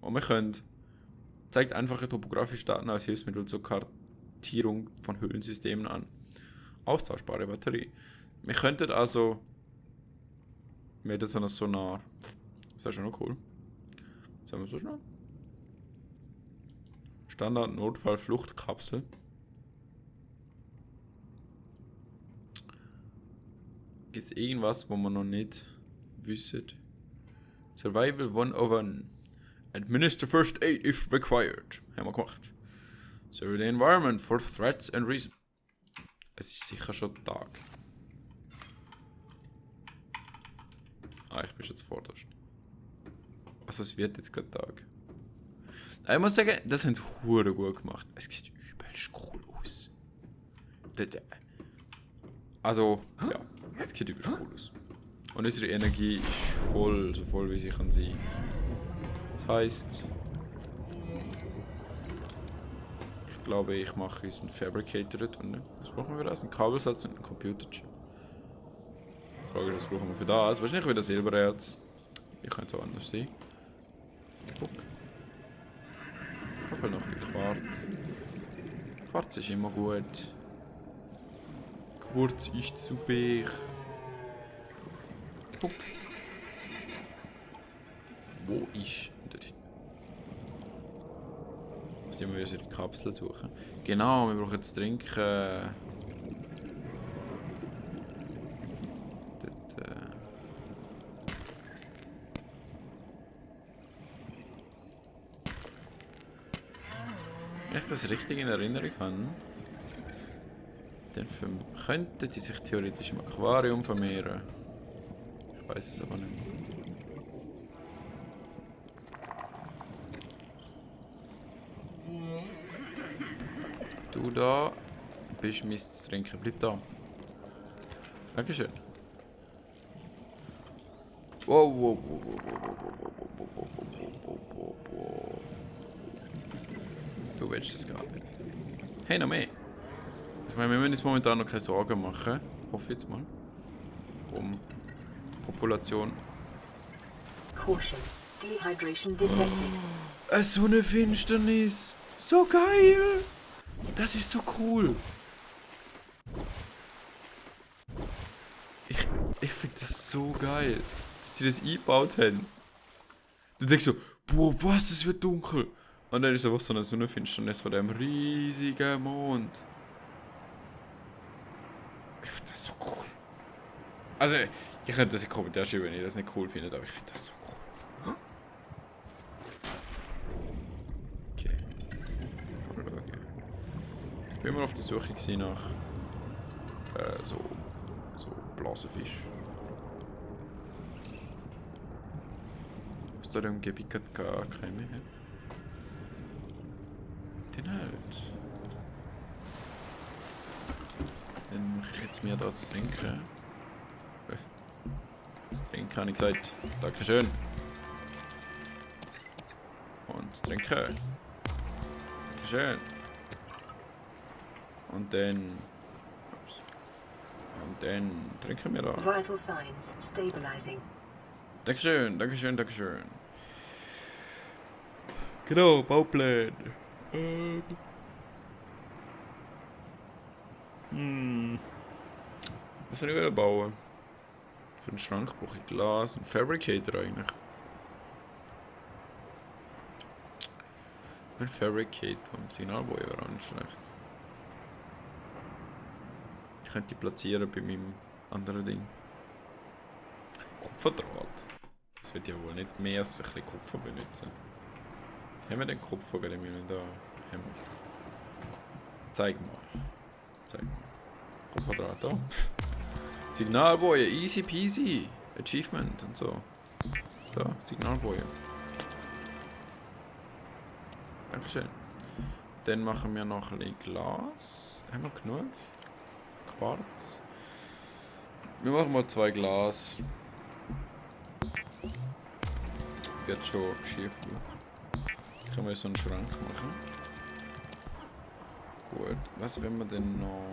Und wir können, zeigt einfache topografische Daten als Hilfsmittel zur Kartierung von Höhlensystemen an. Austauschbare Batterie. Wir könnten also mit so einem Sonar. Das wäre schon noch cool. Sagen wir so schnell. Standard Notfall-Fluchtkapsel. Gibt es irgendwas, wo man noch nicht wissen? Survival 101. Administer first aid if required. Haben wir gemacht. Survey the environment for threats and reasons. Es ist sicher schon Tag. Ah, ich bin schon zuvorderst. Also es wird jetzt gerade Tag. Ich muss sagen, das haben sie hure gut gemacht. Es sieht übelst cool aus. Also, ja, es sieht übelst cool aus. Und unsere Energie ist voll, so voll wie sie kann sein. Das heisst, ich glaube, ich mache uns einen Fabricator dort unten. Was brauchen wir für das? Einen Kabelsatz und einen Computerchip. Die Frage ist, was brauchen wir für das? Wahrscheinlich wieder Silbererz. Wie könnte es auch anders sein? Guck. Ich will noch ein bisschen Quarz. Quarz ist immer gut. Quarz ist super. Guck. Wo ist der? Jetzt müssen wir unsere Kapsel suchen. Genau, wir brauchen jetzt Trinken. Wenn ich das richtig in Erinnerung habe, dann könnten die sich theoretisch im Aquarium vermehren. Ich weiß es aber nicht mehr. Du da bist Mist zu trinken. Bleib da. Dankeschön. Wow, wow, wow, wow, wow, wow, wow, wow, wow, wow, wow. Du willst das gar nicht. Hey, noch mehr. Ich meine, wir müssen uns momentan noch keine Sorgen machen. Hoffe jetzt mal. Um die Population. Caution. Dehydration detected. So eine Finsternis. So geil. Das ist so cool. Ich finde das so geil, dass sie das eingebaut haben. Du denkst so, boah, was, es wird dunkel. Und dann ist einfach so eine Sonnenfinsternis von dem riesigen Mond. Ich finde das so cool. Also, ich könnte das in die Kommentare schreiben, wenn ihr das nicht cool findet, aber ich finde das so cool. Okay. Ich bin immer auf der Suche nach so Blasenfisch. Was da in der Umgebung gar keine mehr hat. Den halt. Dann mache ich jetzt mir da zu trinken. Zu trinken habe ich gesagt. Dankeschön. Und trinken. Dankeschön. Und dann. Ups. Und dann trinken wir da. Vital signs stabilizing. Dankeschön, Dankeschön, Dankeschön. Genau, Bauplan. Was soll ich wieder bauen? Für einen Schrank brauche ich Glas, einen Fabricator eigentlich. Für einen Fabricator, ein Signalboy wäre auch nicht schlecht. Ich könnte die platzieren bei meinem anderen Ding. Kupferdraht. Das wird ja wohl nicht mehr als ein bisschen Kupfer benutzen. Haben wir den Kupfer gerade da? Haben wir. Zeig mal. Zeig mal. Kupferdraht da. Signalboje, easy peasy. Achievement und so. Da, Signalboje. Dankeschön. Dann machen wir noch ein bisschen Glas. Haben wir genug? Quarz. Wir machen mal 2 Glas. Wird schon schief. Können wir so einen Schrank machen. Gut. Was wenn wir denn noch...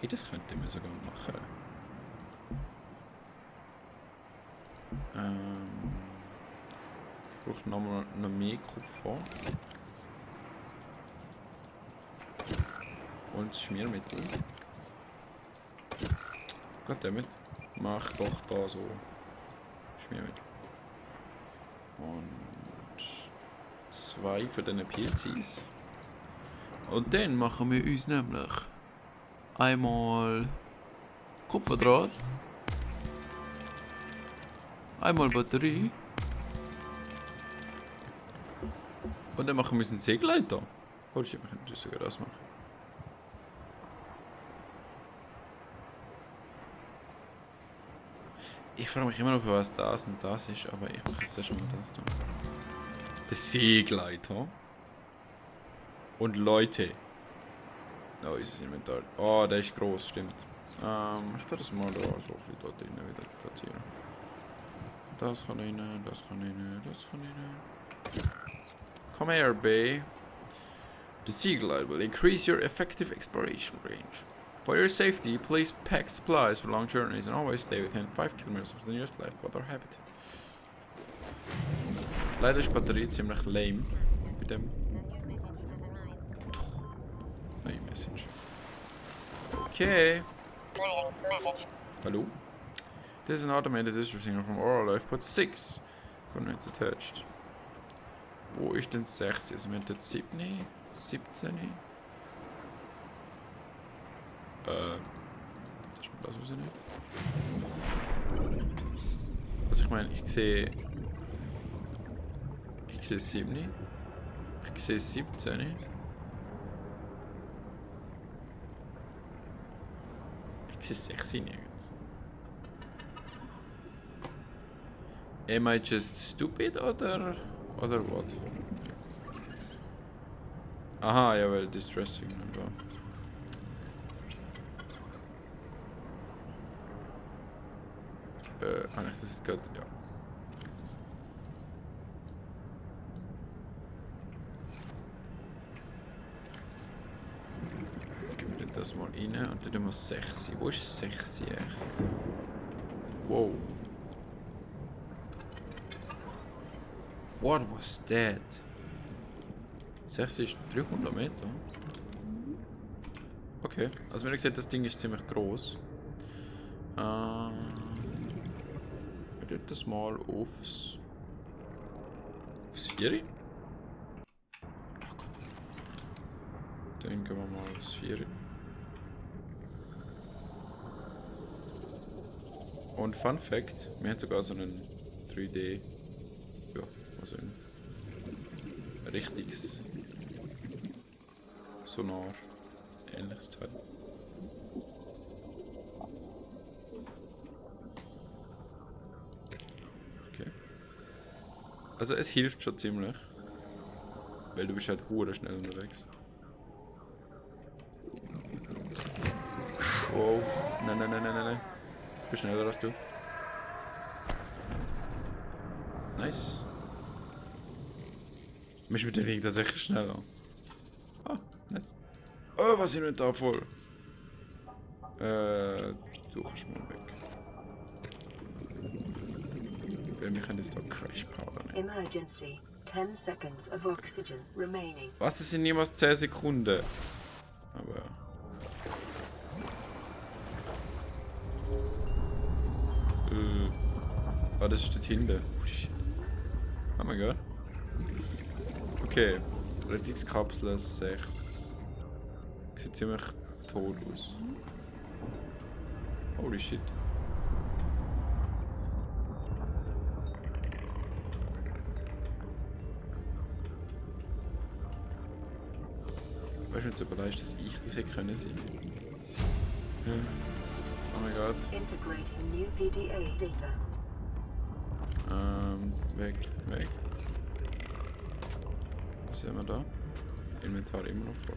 Hey, das könnte man sogar machen. Ich brauche noch mehr Kupfer. Und das Schmiermittel. Goddammit. Mach doch da so Schmiermittel. Und 2 für diese PLCs. Und dann machen wir uns nämlich einmal Kupferdraht, einmal Batterie und dann machen wir uns einen Seaglide da. Oh shit, wir können sogar das machen. Ich frage mich immer noch, was das und das ist, aber ich mache jetzt schon mal das da. Der Seaglide, ha? Und Leute. Da ist das Inventar. Oh, der ist gross, stimmt. Ich tue das mal da so viel dort drin wieder platzieren. Das kann rein, das kann rein, das kann rein. Come here, Bay. The Seaglide will increase your effective exploration range. For your safety, please pack supplies for long journeys and always stay within 5 kilometers of the nearest lifeboat or habitat. Leider ist die Batterie ziemlich lame bei dem. Neue Message. Okay. Hallo? This is an automated distress signal from Oral Lifeboat 6. Coordinates attached. Wo ist denn 6? Also wir haben dort 7, 17. Das ist mir das raus nicht. Also ich meine, ich sehe 7. Ich sehe 17. Ich sehe 6 nirgends. Am I just stupid oder what? Aha, ja, weil Distressing war. Habe ich das jetzt gehört? Ja. Geben wir das mal rein und dann tun wir 6. Wo ist 6 echt? Wow. What was that? 6 ist 300 Meter. Okay, also wie gesagt, das Ding ist ziemlich groß. Ich würde das mal aufs 4. Ach Gott. Dann gehen wir mal aufs 4. Und Fun Fact, wir haben sogar so einen 3D, ja, also ein richtiges Sonar ähnliches Teil. Okay. Also es hilft schon ziemlich, weil du bist halt hure schnell unterwegs. Wow, nein. Ich bin schneller als du. Nice. Mich mit dem Weg tatsächlich schneller. Ah, nice. Oh, was sind wir da voll? Du kannst mal weg. Weil wir können jetzt da Crash Powder nehmen. Emergency. 10 seconds of oxygen remaining. Was? Das sind niemals 10 Sekunden. Aber. Ah, das ist dort hinten. Oh mein Gott. Okay. Rettungskapsel 6. Sieht ziemlich tot aus. Holy shit. Weißt du, wenn du überlegst, dass ich das hätte können sein? Ja. Oh mein Gott. Integrating new PDA data. Weg. Was sehen wir da? Inventar immer noch voll.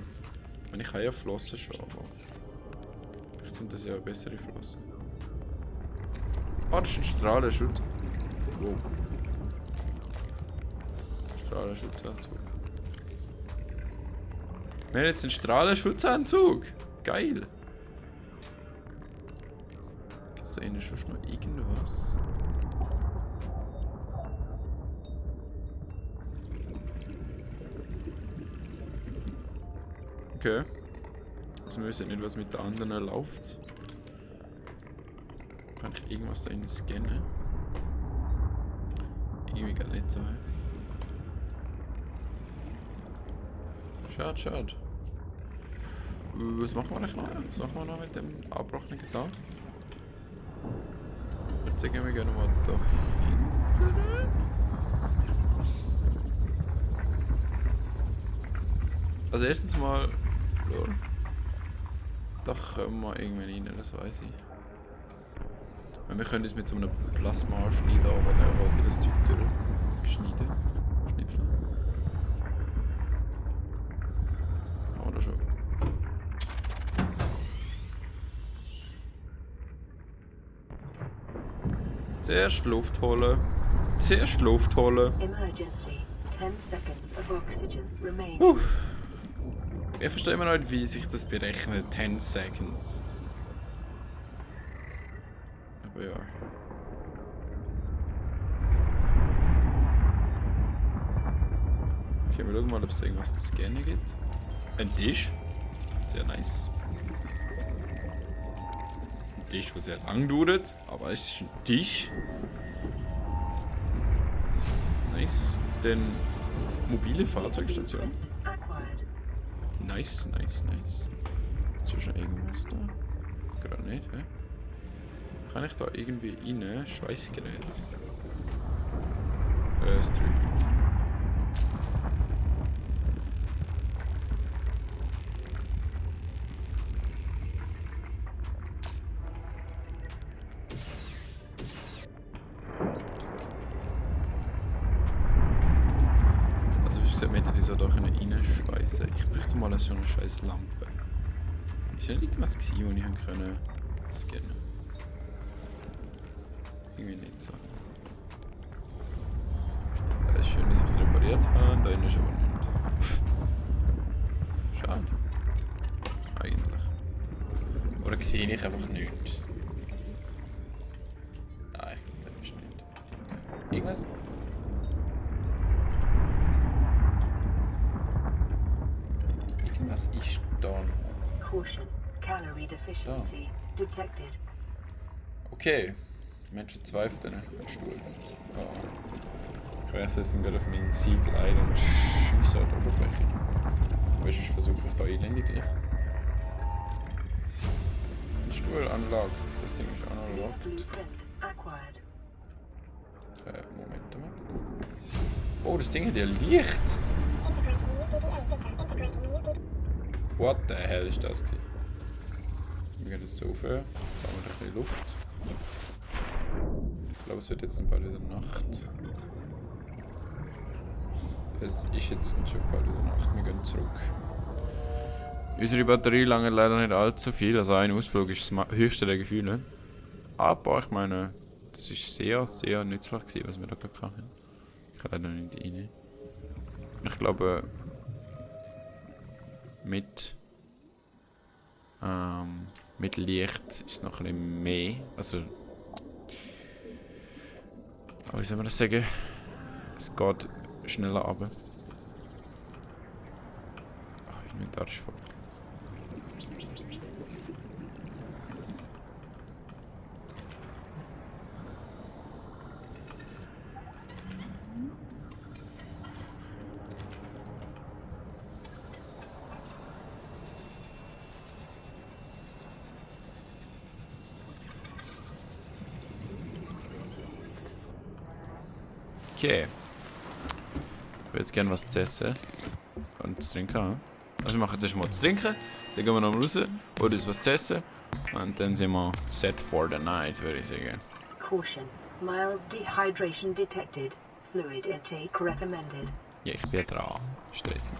Ich habe ja Flossen schon, aber vielleicht sind das ja bessere Flossen. Ah, das ist ein Strahlenschutz. Wow. Strahlenschutzanzug. Wir haben jetzt einen Strahlenschutzanzug. Geil. Gibt es da innen schon noch irgendwas? Okay. Also wir wissen nicht, was mit den anderen läuft. Kann ich irgendwas da innen scannen? Irgendwie gar nicht so. Schade, schade. Was machen wir eigentlich noch? Was machen wir noch mit dem abgebrochenen da? Jetzt gehen wir gerne mal da hinten. Also erstens mal... Lol. Da können wir irgendwann rein, das weiß ich. Wir können uns mit so einem Plasma schneiden, aber der wollte das Zeug durchschneiden. Schnipseln. Oder schon. Zuerst Luft holen. Zuerst Luft holen. Emergency. 10 seconds of oxygen remain. Ich verstehe immer noch nicht, wie sich das berechnet. 10 seconds. Aber ja. Okay, wir schauen mal, ob es irgendwas zu scannen gibt. Ein Tisch. Sehr nice. Ein Tisch, der sehr lang dauert, aber es ist ein Tisch. Nice. Dann mobile Fahrzeugstation. Nice, nice, nice. Ist ja schon irgendwas da? Gerade nicht, hä? Kann ich da irgendwie rein? Schweißgerät. Ist drüben. Wir hätten die so da reinschweissen. Ich bräuchte mal so eine scheiß Lampe. Ist nicht irgendwas gewesen, wo ich können scannen? Irgendwie nicht so. Es ist schön, dass ich es repariert habe, da ist aber nicht. Schade. Eigentlich. Oder sehe ich einfach nichts? Nein, ich glaube, das ist nicht. Irgendwas? Was ist da noch? Caution. Calorie deficiency detected. Okay. Wir haben schon 2 von diesen Stuhl. Oh. Ich weiß, es sind gerade auf meinen Seaglide und schieße an der Oberfläche. Weißt du, ich versuche da elendig gleich. Ein Stuhl unlocked. Das Ding ist unlocked. Moment mal. Oh, das Ding hat ja Licht! What the hell ist das gewesen? Wir gehen jetzt aufhören. Jetzt haben wir ein bisschen Luft. Ich glaube, es wird jetzt bald wieder Nacht. Es ist jetzt schon bald wieder Nacht. Wir gehen zurück. Unsere Batterie lange leider nicht allzu viel. Also ein Ausflug ist das höchste der Gefühle. Aber ich meine, das ist sehr, sehr nützlich gewesen, was wir da gerade hatten. Ich kann leider nicht rein. Ich glaube... Mit Licht ist es noch ein bisschen mehr. Also. Aber wie soll man das sagen? Es geht schneller runter. Ach, Inventar ist voll. Okay. Ich will jetzt gerne was zu essen und zu trinken haben. Also wir machen jetzt mal zu trinken, dann gehen wir noch raus, holen uns was zu essen und dann sind wir set for the night, würde ich sagen. Caution. Mild dehydration detected. Fluid intake recommended. Ja, ich bin dran. Stress.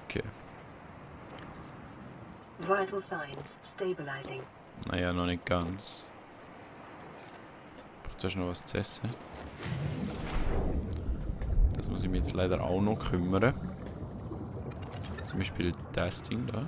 Okay. Vital signs stabilizing. Naja, noch nicht ganz. Ich brauche zuerst noch was zu essen. Das muss ich mir jetzt leider auch noch kümmern. Zum Beispiel das Ding da.